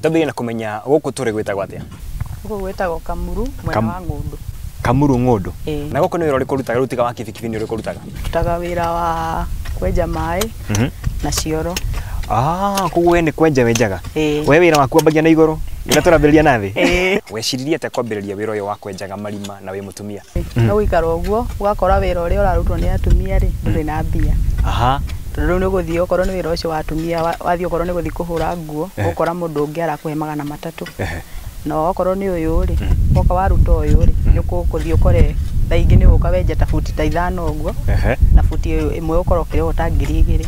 Twambĩrĩrie na kũmenya gũkũ tũrĩ gwĩtagwo atĩa? Gũkũ gwĩtagwo Kamuru, mwena wa Ng'ũndũ. Kamuru Ng'ũndũ. Ĩĩ. Na gũkũ nĩ wĩra ũrĩkũ ũrutaga rĩu tiga wa kibikibi nĩ ũrĩkũ ũrutaga? Ndutaga wĩra wa kwenja maĩ na cioro. Ah, koguo we nĩ kwenja wenjaga? Ĩĩ. We wĩra waku wambagia na igũrũ, ĩrĩa tũrambĩrĩria na thĩ? Ĩĩ. Weciririe atĩa kwambĩrĩria wĩra ũyũ wa kwenjaga marima na wĩ mũtumia? No gũikara ũguo, ũgakora wĩra ũrĩa ũrarutwo nĩ atumia rĩ, ndũrĩ na mbia. Aha. Tondũ rĩu nĩ ũgũthiĩ okorwo nĩ wĩra ũcio wa atumia, wathiĩ okorwo nĩ gũthiĩ kũhũra nguo, ũgũkora mũndũ ũngĩ arakũhe 300. Na okorwo nĩ ũyũ rĩ, woka waruta ũyũ rĩ, nĩ ũgũthiĩ ũkore thaa ingĩ nĩ ũgũka wenje ta buti ta 5 ũguo, na buti ĩmwe ũkorwo ũkĩrĩhwo ta 2,000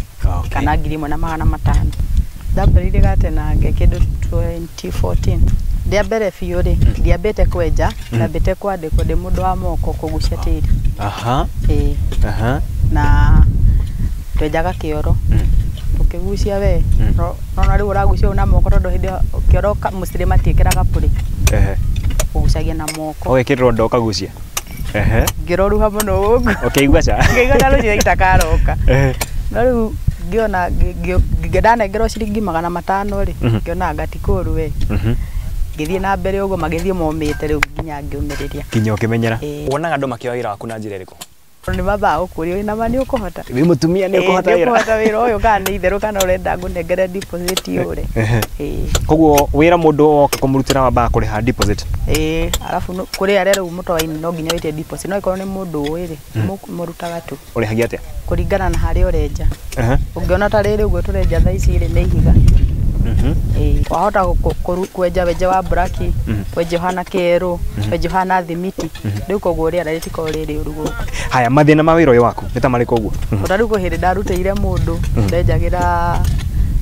kana 1,500. Ndambĩrĩirie Gatenange kĩndũ 2014. Rĩa mbere biũ rĩ, ndiambĩte kwenja, ndambĩte kwandĩkwo ndĩ mũndũ wa moko kũgucia tĩri. Aha. Ĩĩ. Aha. Na twenjaga kĩoro. Tũkĩgucia we, nona rĩu ũragucia ũũ na moko tondũ hĩndĩ ĩyo kĩoro mũcirĩ matiĩkĩraga pũrĩ. Ũgucagia na moko. Ũgekĩrĩrwo ndoo ũkagucia. Ngĩroruha mũno ũguo. Ũkĩigua ca? Ngĩigua ta rũciũ itakaroka. No rĩu ngĩona ndanengerwo ciringi 500 rĩ, ngĩona anga ti kũũru we. Ngĩthiĩ na mbere ũguo magĩthiĩ momĩte rĩu nginya ngĩũmĩrĩria. Nginya ũkĩmenyera. Ĩĩ. Wonaga andũ makĩoya wĩra waku na njĩra ĩrĩkũ? Nĩ mambaga gũkũria wĩna ma nĩ ũkũhota? Wĩ mũtumia nĩ ũkũhota Ĩĩ, wĩra? nĩ ũkũhota wĩra ũyũ kana nĩ itherũ kana ũrenda ngũnengere deposit ũre? Ĩĩ. Koguo wĩra mũndũ woka kũmũrutĩra wambaga kũrĩha deposit? Ĩĩ, arabu kũrĩ arĩa rĩu mũtoaine no nginya wĩtie deposit, no ĩkorwo nĩ mũndũ ũĩ rĩ, mũrutaga tu. Ũrĩhagia atĩa? Kũringana na harĩa ũrenja. Ũngĩona ta rĩrĩ ũguo tũrenja thaa ici rĩ, nĩ ihiga. Ĩĩ, wahota kwenja wenje wa mburaki, wenje ũhana kĩerũ, wenje ũhana thimiti. Rĩu koguo rĩera rĩtikoragwo rĩ rĩũru gũkũ. Haya, mathĩna ma wĩra ũyũ waku nĩ ta marĩkũ ũguo? Ota rĩu kwĩ hĩndĩ ndarutĩire mũndũ, ndenjagĩra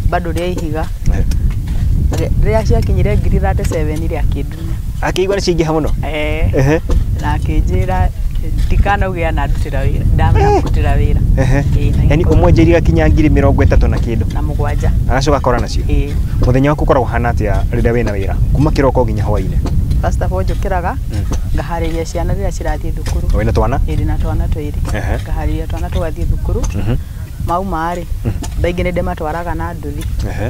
bado rĩa ihiga. Rĩrĩa ciakinyire 37,000 rĩ, akĩndunya. Akĩigua nĩ ciaingĩha mũno? Ĩĩ. Na akĩnjĩra ndikanauge anandutĩra wĩra, ndamũrutĩra wĩra. Ĩĩ, na Yaani ngĩkorwo ũmwenjeirie gakinya 37,000 na kĩndũ. Na 7. Agacoka akora nacio. Ĩĩ. Mũthenya waku ũkoragwo ũhana atĩa rĩrĩa wĩna wĩra? Kuma kĩroko nginya hwaĩ-inĩ. First of all njũkĩraga, ngaharĩria ciana rĩrĩa cirathiĩ thukuru. Wĩna twana? Ĩĩ, ndĩna twana twĩrĩ. Ngaharĩria twana tũgathiĩ thukuru. Mauma rĩ, thaa ingĩ nĩ ndĩmatwaraga na nduthi.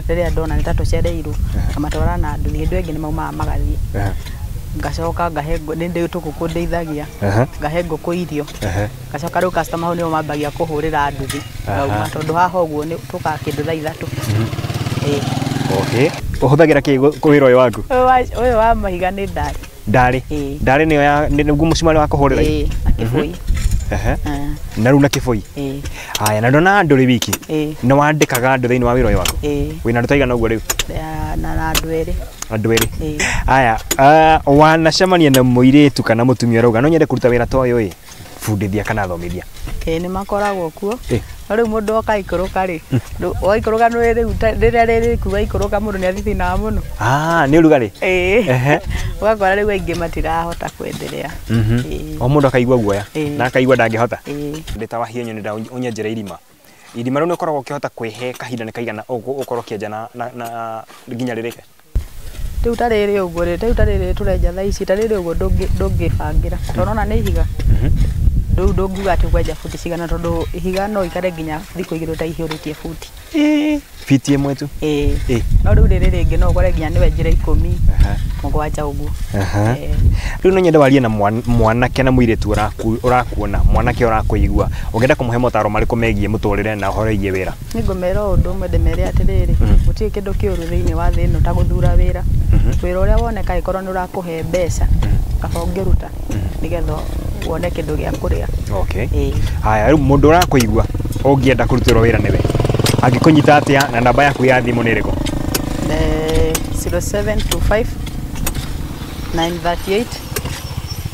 Rĩrĩa ndona nĩ ta tũcereirwo, ngamatwara na nduthi. Hĩndĩ ĩyo ĩngĩ nĩ maumaga magathiĩ. Ngacoka ngahe nĩ ndĩ tũkũkũ ndeithagia. Ngahe ngũkũ irio. Ngacoka rĩu customer hau nĩo mambagia kũhũrĩra nduthi. Ngauma tondũ haha ũguo nĩ tũkaga kĩndũ thaa 3. Ĩĩ. Okay. Ũhũthagĩra kĩ wĩra ũyũ waku? Ũyũ wa mahiga nĩ ndarĩ. Ndarĩ? Ĩĩ. Ndarĩ nĩyo ya, nĩguo mũcumarĩ wa kũhũrĩra? Ĩĩ, na kĩbũi. Na rĩu na kĩbũi? Ĩĩ. Haya, na ndona andũ rĩ wiki. Ĩĩ. Nĩ wandĩkaga andũ thĩinĩ wa wĩra ũyũ waku? Ĩĩ. Wĩna andũ ta aigana ũguo rĩu? Na andũ erĩ. Andũ erĩ. Ĩĩ. Haya, wanacemania na mũirĩtu kana mũtumia ũrauga no nyende kũruta wĩra ta ũyũ ĩ, bundithia kana thomithia? Ĩĩ, nĩ makoragwo kuo. Ĩĩ. No rĩu mũndũ oka aikũrũka rĩ, waikũrũka nĩ rĩu rĩrĩa rĩrĩ waikũrũka mũndũ nĩ athithinaga mũno. Ah, nĩ ũrugarĩ? Ĩĩ. Ũgakora rĩu aingĩ matirahota kwenderea. Ĩĩ. O mũndũ akaigua guoya Ĩĩ. na akaigua ndangĩhota. Ĩĩ. Ndĩ ta Wahienyo nĩ ũnyenjere irima. Irima rĩu nĩ ũkoragwo ũkĩhota kwĩhe kahinda nĩ kaigana ũkorwo ũkĩenja na nginya rĩrĩke? Rĩu ta rĩrĩ ũguo rĩ, rĩu ta rĩrĩ tũrenja thaa ici, ta rĩrĩ ũguo ndũngĩbangĩra. Tondũ ũrona nĩ ihiga. Rĩu ndũngiuga atĩ ũkwenja buti cigana tondũ ihiga no ikare nginya thikũ 2 ũtaihũrĩtie buti. Biti ĩmwe tu? Ĩĩ. Ĩĩ. No rĩu rĩrĩ rĩngĩ no ũkore nginya nĩ wenjire 10, 7 ũguo. Ĩĩ. Rĩu no nyende warie na mwanake na mũirĩtu ũrakuona, mwanake ũrakũigua. Ũngĩenda kũmũhe motaro marĩkũ megiĩ mũtũrĩre na ũhoro wĩgiĩ wĩra? Nĩ ngũmera o ũndũ ũmwe ndĩmere atĩrĩrĩ, gũtirĩ kĩndũ kĩũru thĩinĩ wa thĩ ĩno ta gũthura wĩra. Wĩra ũrĩa woneka angĩkorwo nĩ ũrakũhe mbeca, kaba ũngĩruta nĩgetha wone kĩndũ gĩa kũrĩa. Okay. Ĩĩ. Haya, rĩu mũndũ ũrakũigua ũngĩenda kũrutĩrwo wĩra nĩwe, angĩkũnyita atĩa na namba yaku ya thimũ nĩ ĩrĩkũ? 0725 938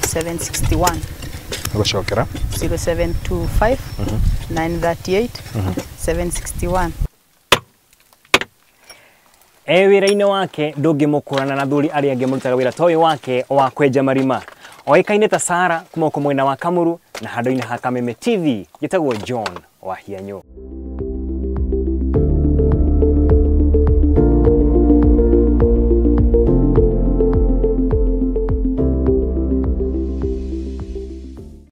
761. Gũcokera. 0725 938 761. E wĩra-inĩ wake ndũngĩmũkũrana na athuri arĩa angĩ marutaga wĩra ta ũyũ wake wa kwenja marima. Oĩkaine ta Sara kuma gũkũ mwena wa Kamuru na handũ-inĩ ha Kameme TV, njĩtagwo John Wahianyũ.